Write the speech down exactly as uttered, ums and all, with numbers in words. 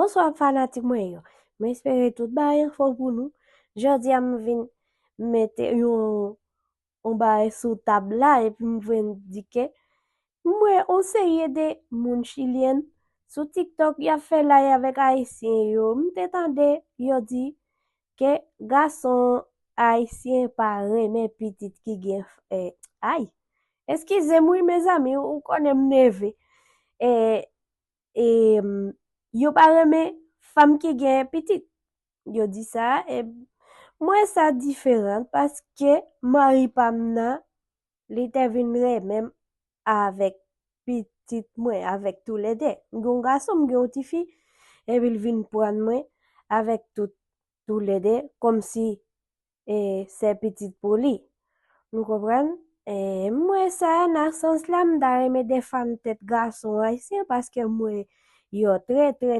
Bonswa fanatik mwen yo. Mwen espere tout bagay anfòm pou nou. Jodi a m vin mete yon yon bagay sou tab la epi m vin di ke m wè yon seri de moun chilyen sou TikTok y ap fè live avèk ayisyen yo. M te tande yo di ke gason ayisyen pa renmen pitit ki gen eh, ay. Eskize m wi mezanmi, ou konnen m neve. Eh, eh, yo pa renmen fanm ki gen pitit. Yo di sa, e mwen sa diferan paske mari pa m nan, li te vin renmen m avèk pitit mwen, avèk toulede. M gen yon gason, m gen yon tifi, epi l vin pran mwen avèk tout toulede, kòmsi e, se pitit pou li. Nou konprann? E, mwen sa, nan sans la, m ta renmen defann tèt gason ayisyen paske mwen yo trè, trè,